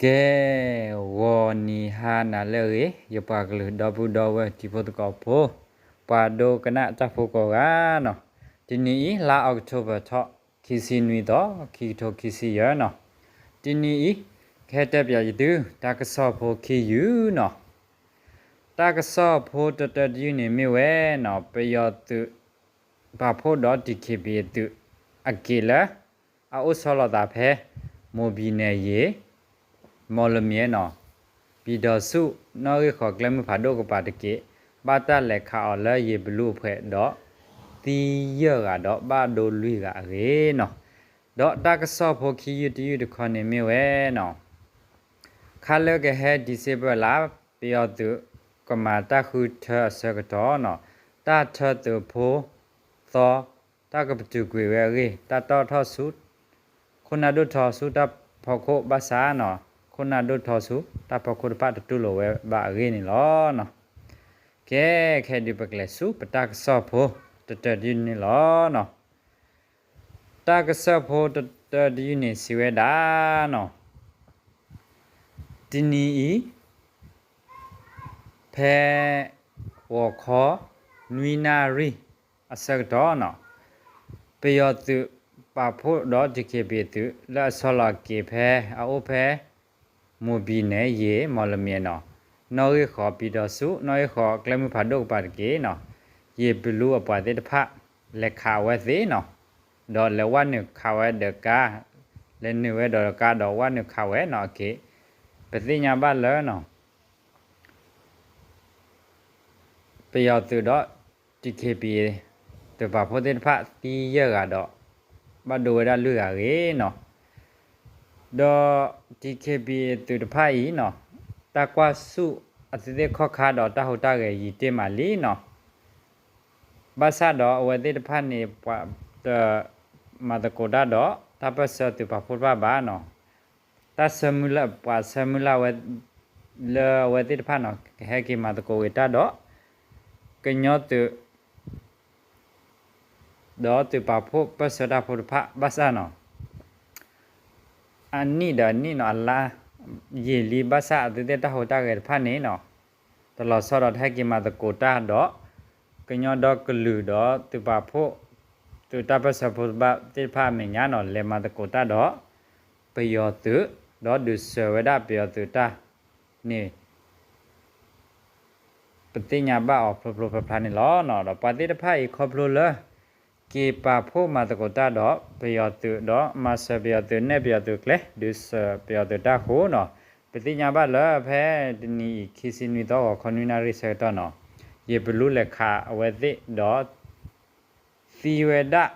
ကဲ, ဂီၤနံၤဟါနၤလၢအဂ့ၤ, ယပှၤကလုာ်ဒီပုၢ်ဒီဝဲၢ်တံၤဖိသကိးဖိ, ပှၤဒိကနၣ်တၢ်ဖိကိးဂၤန့ၣ်, တနံၤအံၤ လါအီးကထိဘၢၣ်ထီၣ် ခံဆံနွံသီ ခံကထိခံဆံယဲၢ်န့ၣ်, တနံၤအံၤ ကဟဲတဲပၠးယသု တၢ်ကစီၣ်ဖိခံယုၢ်န့ၣ်, တၢ်ကစီၣ်ဖိတတၢတယုၢ်န့ၣ်မ့ၢ်ဝဲန့ၣ်, ပယီၤသုးပာ်ဖှိၣ်ဒီး DKBA သုးအက့ၢ်လၢ အအိၣ်ဆီလီၤသးဖဲ မိၢ်ဘံၣ်နဲၣ်ယ့ၣ် မီၢ်လမၠဲၣ်န့ၣ်, ပံၤဒီးဆူၣ် နီၣ်ဂံၢ်ဃီၤကျဲမုၢ်ဖးဒိၣ်ကပၤတက့ၢ်, ဘၣ်တၢ်လဲၤခးအီၤလၢယ့ၣ်ဘလူအဖှဲးဒီး သံယဲၢ်ဂၤဒီးဘၣ်ဒိလွံၢ်ဂၤအဂ့ၢ်န့ၣ်, ဒီးတၢ်ကစီၣ်ဖိခံယုၢ်တယုၢ်တခီန့ၣ်မ့ၢ်ဝဲန့ၣ်, ခါလၢကဟဲ December လါ ပယီၤသုးကမၤတၢ်ဃုထၢအဆၢကတီၢ်န့ၣ်, တၢ်ထၢသုးဖိသီ တၢ်ကပတုာ်ကွံာ်ဝဲအဂ့ၢ်, တၢ်တီၣ်ထီၣ်ဆူ ခိၣ်နၢ်ဒိၣ်ထီဆူတၢ်ဖီခိၣ်ဘၣ်ဆၣ်န့ၣ်, ခိၣ်နၢ်ဒိၣ်ထီဆူတၢ်ဖီခိၣ်တဖၣ်တတူၢ်လိာ်ဝဲဘၣ်အဂ့ၢ်န့ၣ်လီၤ. ကဲ, ခဲအံၤဒုးပကလဲၤဆူပတၢ်ကစီၣ်ဖိတတၢတယုၢ်န့ၣ်လီၤ. တၢ်ကစီၣ်ဖိတတၢတယုၢ်န့ၣ်စံးဝဲဒၣ်န့ၣ်, တနံၤအံၤ ဖဲ ဂီၤခီ နွံနၣ်ရံၣ်အဆၢကတီၢ်န့ၣ်, ပယီၤသုးပာ်ဖှိၣ်ဒီး DKBA သုးလၢအဆီလီၤက့ၤဖဲ အအိၣ်ဖဲ မိၢ်ဘံၣ်နဲၣ်ယ့ၣ် မီၢ်လမၠဲၣ်န့ၣ်, နီၣ်ဂံၢ်ဃီၤပံၤဒီးဆူၣ် နီၣ်ဂံၢ်ဃီၤကျဲမုၢ်ဖးဒိၣ်ကပၤတက့ၢ်န့ၣ်, ယ့ၣ်ဘလူအပှၤသ့ၣ်တဖၣ် လဲၤခးအဝဲသ့ၣ်န့ၣ်, ဒီးလဲၤဝဲနုာ်ခးဝဲဒီးကါ, လဲၤနုာ်ဝဲဒီးကါဒီးဝဲနုာ်ခးဝဲန့ၣ်အက့ၢ်, ပသ့ၣ်ညါဘၣ်လၢ ပယီၤသုးဒီး DKBA သုးပာ်ဖှိၣ်သ့ၣ်တဖၣ်သံယဲၢ်ဂၤဒီး ဘၣ်ဒိဝဲဒၣ်လွံၢ်ဂၤအဂ့ၢ်န့ၣ်, ဒီး DKBA သုးတဖၣ်အံၤန့ၣ်, တၢ်ကွၢ်ဆူၣ်အသ့ၣ်သ့ၣ်ခီၣ်ခါဒီးတၢ်ဟူးတၢ်ဂဲၤယံာ်တ့ၢ်မးလံန့ၣ်, ဘၣ်ဆၣ်ဒီးအဝဲသ့ၣ်တဖၣ်န့ၣ် ပှၤတမၤသကိးတၢ်ဒီး တၢ်ပၢၢ်ဆၢသုးပာ်ဖှိၣ်တဖၣ်ဘၣ်န့ၣ်, တၢ်ဆၢမုၢ်လၢ် ပှၤဆၢမုၢ်လၢ်ဝဲ လၢအဝဲသ့ၣ်တဖၣ်န့ၣ် ကဟဲက့ၤမၤသကိးဂ့ၤတၢ်ဒီး ကညီသုး ဒီးသုးပာ်ဖှိၣ်ပၢၢ်ဆၢတၢ်ဖိတဖၣ်ဘၣ်ဆၣ်န့ၣ်, အနံၣ်ဒီးအနံၣ်န့ၣ် အလါယံာ်လံဘၣ်ဆၣ် အဝဲသ့ၣ်တၢ်ဟူးတၢ်ဂဲၤတဖၣ်န့ၣ်န့ၣ်, တလီၤဆီဒီးတဟဲက့ၤမၤသကိးတၢ်ဒီး ကညီဒီကလုာ်ဒီးသုးပာ်ဖှိၣ် သုးတၢ်ပၢၢ်ဆၢဖိသ့ၣ်တဖၣ်အမဲာ်ညါန့ၣ် လဲၤမၤသကိးတၢ်ဒီး ပယီၤသုး ဒီးဒုးစၢၤဝဲဒၣ်ပယီၤသုးတၢ်န့ၣ် ပသ့ၣ်ညါဘၣ်အီၤဖျိဖျိဖျါဖျါန့ၣ်လီၤ. ဒီးပှၤသ့ၣ်တဖၣ်အံၤခီဖျိလၢ က့ၤပာ်ဖှိၣ်မၤသကိးတၢ်ဒီးပယီၤသုးဒီးမၤစၢၤပယီၤသုးနဲၣ်ပယီၤသုးကျဲ ဒုးစၢၤပယီၤသုးတၢ်အဃိန့ၣ်, ပသ့ၣ်ညါဘၣ်လၢဖဲတနံၤအံၤ ခံဆံနွံသီ ဂီၤခီနွံနၣ်ရံၣ်ဆၢကတီၢ်န့ၣ်, ယ့ၣ်ဘလူလဲၤခးအဝဲသ့ၣ်ဒီး သံဝဲဒၣ်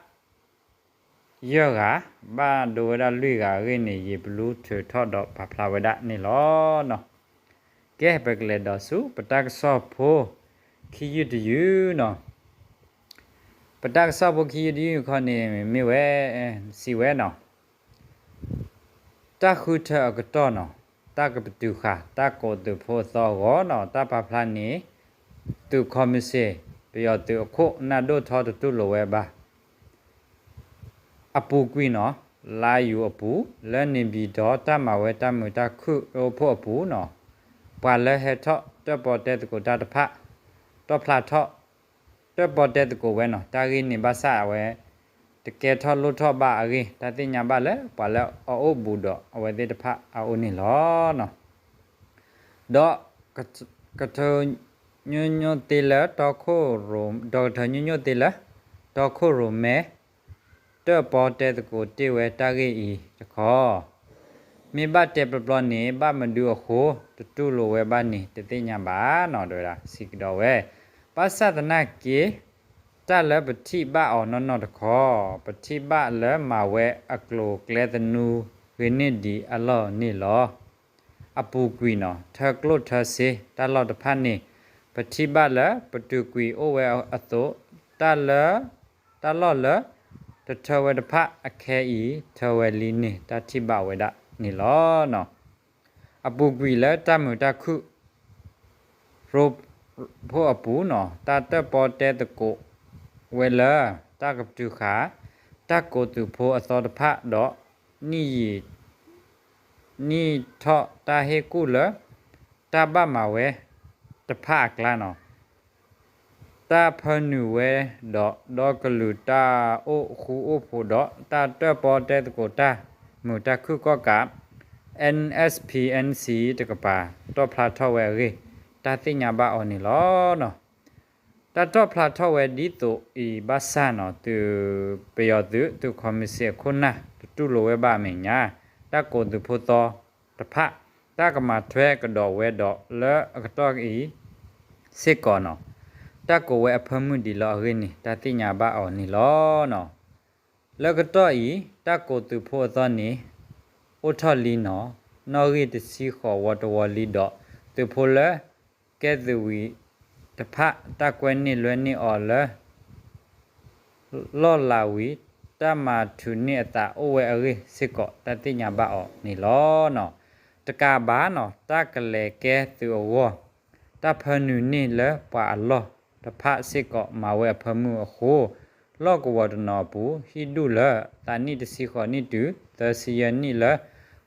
ယဲၢ်ဂၤ, ဘၣ်ဒိဝဲဒၣ်လွံၢ်ဂၤအဂ့ၢ်န့ၣ် ယ့ၣ်ဘလူထုးထီၣ်ဒီးပာ်ဖျါဝဲဒၣ်န့ၣ်လီၤ. ကဲ ပကလဲၤဒီးဆူ ပတၢ်ကစီၣ်ဖိ ခံယုၢ်တယုၢ်န့ၣ်, ပတၢ်ကစီၣ်ဖိခံယုၢ်တယုၢ်ခီန့ၣ် မ့ၢ်ဝဲ စံးဝဲန့ၣ်, တၢ်ဃုထၢအကတီၢ်န့ၣ်, တၢ်ကပတုာ်ဃာ် တၢ်ကိးသုးဖိအသီအဂီၢ်န့ၣ်, တၢ်ပာ်ဖျါန့ၣ် သုးခီမ့ၣ်စ့ၣ် ပယီၤသုးအခိၣ်နၢ်ဒိၣ်ထီတတူၢ်လိာ်ဝဲဘၣ် အပူၤကွံာ်န့ၣ်, လါယူၤအပူၤ လၢန့ၣ်ဘံၣ်ဒီးတၢ်မၤဝဲတၢ်မုာ်တၢ်ခုၣ်အိၣ်ဖှိၣ်အပူၤန့ၣ်, ပှၤလၢဟဲထီၣ်တၢၣ်ပီတဲသကိးတၢ်တဖၣ် တီၣ်ဖျါထီၣ် တၢၣ်ပီတဲသကိးဝဲန့ၣ်, တၢ်ဂ့ၢ်န့ၣ်ဘၣ်ဆၣ်အဝဲ တကဲထီၣ်လိၣ်ထီၣ်ဘၣ်အဂ့ၢ် တၢ်သ့ၣ်ညါဘၣ်လၢ ပှၤလၢအအိၣ်ဘူးဒီးအဝဲသ့ၣ်တဖၣ်အအိၣ်န့ၣ်လီၤ. ဒီး ကထၢညိညိသ့လၢတီခိၣ်ရိၣ်, ဒီးကထၢညိညိသ့လၢ တီခိၣ်ရိၣ်မဲ တၢၣ်ပီတဲသကိးတ့ၢ်ဝဲတၢ်ဂ့ၢ်အံၤတခီ, မ့ၢ်ဘၣ်တဲပျီပျီန့ၣ် ဘၣ်မနုၤအဃိ တတူၢ်လိာ်ဝဲဘၣ်န့ၣ် တသ့ၣ်ညါဘၣ်န့ၣ် ဒီးဝဲဒၣ်စံးကဒီးဝဲ, ဘၣ်ဆၣ်သနာ်က့ တၢ်လၢပထံၣ်ဘၣ်အီၤနီၢ်နီၢ်တခီ, ပထံၣ်ဘၣ်လၢမၤဝဲအကျိၤကျဲသနူဂ့ၤန့ၢ်ဒံးအလီၢ်န့ၣ်လီၤ. အပူၤကွံာ်န့ၣ် ထၢကျိၣ်ထၢစ့တၢ်လီၢ်တဖၣ်န့ၣ် ပထံၣ်ဘၣ်လၢပတုာ်ကွံာ်အိၣ်ဝဲအသိး, တၢ်လၢ တၢ်လီၢ်လၢ တထၢဝဲတဖၣ်အခဲအံၤ ထၢဝဲလံန့ၣ် တၢ်ထံၣ်ဘၣ်ဝဲဒၣ်န့ၣ်လီၤ. အပူၤကွံာ်လၢတၢ်မုာ်တၢ်ခုၣ် ရိၣ်ဖှိၣ်အပူၤန့ၣ်, တၢ်တၢၣ်ပီတဲသကိးဝဲလၢ တၢ်ကပတုာ်ဃာ် တၢ်ကိးသုးဖိအသီတဖၣ်ဒီး နံၣ်ယံာ် နံၣ်ထီၣ်တၢ်ဟ့ၣ်ကူၣ်လၢ တၢ်ဘၣ်မၤဝဲတဖၣ်အကျါန့ၣ် တၢ်ဖၢနုာ်ဝဲဒီး ဒီကလုာ်တၢ်အိၣ်ဃူအိၣ်ဖိးဒီး တၢ်တၢၣ်ပီၣ်တဲသကိးတၢ်မုာ်တၢ်ခုၣ်ကီၣ်ကး N S P N C တကပၤ တီၣ်ဖျါထီၣ်ဝဲအဂ့ၢ် တၢ်သ့ၣ်ညါဘၣ်အီၤန့ၣ်လီၤ. တၢ်တီၣ်ဖျါထီၣ်ဝဲဒ်သိးအံၤဘၣ်ဆၣ်န့ၣ် သုးပယီၤသုး သုးခီမ့ၢ်စ့ၣ်အခိၣ်နၢ် တတူၢ်လိာ်ဝဲဘၣ်အမဲာ်ညါ တၢ်ကိးသုးဖိသီတဖၣ် တၢ်ကမၤထွဲကဒီးဝဲဒီး လၢအကတီၢ်အံၤစ့ၢ်ကီးန့ၣ် တၢ်ကိးဝဲအဖၢမုၢ်ဒံးလီၤအဂ့ၢ်န့ၣ် တၢ်သ့ၣ်ညါဘၣ်အီၤန့ၣ်လီၤ. လၢကတီၢ်အံၤ တၢ်ကိးသုးဖိအသီန့ၣ် အိၣ်ထီၣ်လံန့ၣ် နီၣ်ဂံၢ်တဆံဃိးဝီတဝီလံဒီး သုးဖိလၢကဲသုးဝံၤတဖၣ် တၢ်ကွဲန့ၢ်လွဲန့ၢ်အီၤလၢ လီၢ်လၤဝံၤ တၢ်မၤထုးန့ၢ်အသးအိၣ်ဝဲအဂ့ၢ်စ့ၢ်ကီး တၢ်သ့ၣ်ညါဘၣ်အီၤန့ၣ်လီၤ. တကးဘၣ်န့ၣ် တၢ်ကလဲၤကဲသုးအဂီၢ် တၢ်ဖၢနုာ်န့ၢ်လၢပှၤအလီၢ်တဖၣ်စ့ၢ်ကီး မၤဝဲအဖၢမုၢ်အဃိ လီၢ်ကဝီၤတနီၤအပူၤ ဟံၣ်ဒူၣ်လၢ သးနံၣ်တဆံဃိးနံၣ်တုၤ သၢဆံယဲၢ်နံၣ်လၢ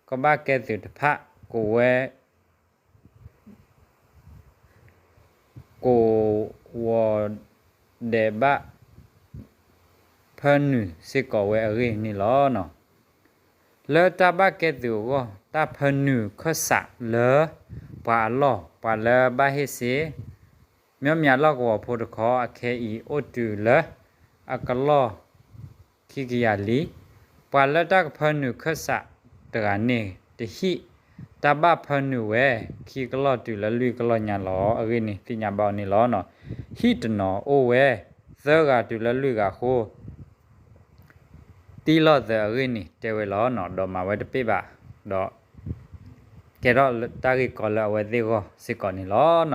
ကဘၣ်ကဲသုးတဖၣ် ကိးဝဲ ကိးဝီၤဒဲးဘၣ် ဖၢနုာ်စ့ၢ်ကီးဝဲအဂ့ၢ်န့ၣ်လီၤ. လၢတၢ်ဘၣ်ကဲသုးအဂီၢ် တၢ်ဖၢနုာ်ခၢၣ်စးလၢပှၤအလီၢ် ပှၤလၢဘၣ်ဟ့ၣ်စ့ မၠီမၠးလီၢ်ကဝီၤဖိတခီ အခဲအံၤအိၣ်တုၤလၢ အကလီၢ်ခံကယၤလံ. ပှၤလၢတၢ်ကဖၢနုာ်ခၢၣ်စးတဂၤန့ၣ် တဟံၣ်တၢ်ဘၣ်ဖၢနုာ်ဝဲ ခံကလီၢ်တုၤလၢလွံၢ်ကလီၢ်ညါလီၤ. အဂ့ၢ်န့ၣ် သ့ၣ်ညါဘၣ်အီၤန့ၣ်လီၤ. ဟံၣ်တနီၤအိၣ်ဝဲ သၢဂၤတုၤလၢလွံၢ်ဂၤအဃိ တံၢ်လီၢ်သၢအဂ့ၢ်န့ၣ် တဲဝဲလီၤ. ဒီးမၤဝဲတပ့ၢ်ဘၣ် ဒီးကဲထီၣ်တၢ်ဂ့ၢ်ကီလၢအဝဲသ့ၣ်အဂီၢ်စ့ၢ်ကီးန့ၣ်လီၤ.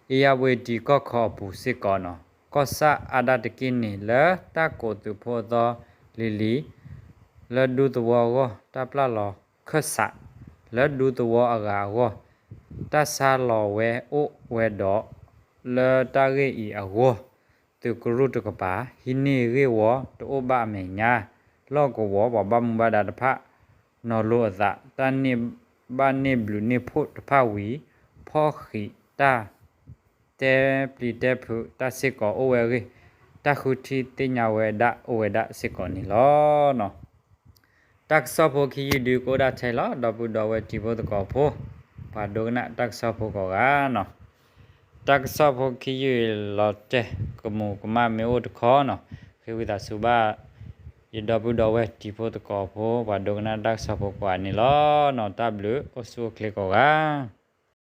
အ့ၣ်ယၣ်ဝ့ၤတံၤကီၢ်ခီအပူၤစ့ၢ်ကီးန့ၣ် ကီၢ်ဆၣ်အါဒၣ်တက့ၢ်န့ၣ် လၢတၢ်ကိးသုးဖိအသီလံၤလံၤ လၢဒူသဝီအဂီၢ် တၢ်ပျၢ်လီၤခၢၣ်စး လၢဒူသဝီအဂၤအဂီၢ် တၢ်ဆါလီၤဝဲအိၣ်ဝဲဒီး လၢတၢ်ဂ့ၢ်အံၤအဂီၢ် သုးကရူၢ်တကပၤ ဟံးန့ၢ်ဂ့ၢ်ဝီတအိၣ်ဘၣ်အမဲာ်ညါ လီၢ်ကဝီၤပှၤဘၣ်မူဘၣ်ဒါတဖၣ် နီၤလိာ်အသး တၢ်န့ၢ်ဘၣ်န့ၢ်ဘျုးန့ၢ်ဖှိၣ်တဖၣ်ဝံၤ ဖီၣ်ဃံးတၢ် တဲပျံၤတဲဖုးတၢ်စ့ၢ်ကီးအိၣ်ဝဲအဂ့ၢ် တၢ်ဃုထံၣ်သ့ၣ်ညါဝဲဒၣ်အိၣ်ဝဲဒၣ်စ့ၢ်ကီးန့ၣ်လီၤ. တၢ်ကစီၣ်ဖိခံယုၢ်ဒုးကအိၣ်ဒၣ်ထဲလီၤ. ဒီပုၢ်ဒီဝဲၢ်တံၤဖိသကိးဖိ ပှၤဒိကနၣ်တၢ်ကစီၣ်ဖိကိးဂၤန့ၣ် တၢ်ကစီၣ်ဖိခံယုၢ်လီၤတဲာ် ကမူးကမၣ်မ့ၢ်အိၣ်တခီန့ၣ် ဃ့ဝံသးစူၤဘၣ် ယဒီပုၢ်ဒီဝဲၢ်တံၤဖိသကိးဖိ ပှၤဒိကနၣ်တၢ်ကစီၣ်ဖိကိးဂၤန့ၣ်လီၤ. တၢ်ဘျုးအိၣ်ဆူၣ်အိၣ်ချ့ကိးဂၤ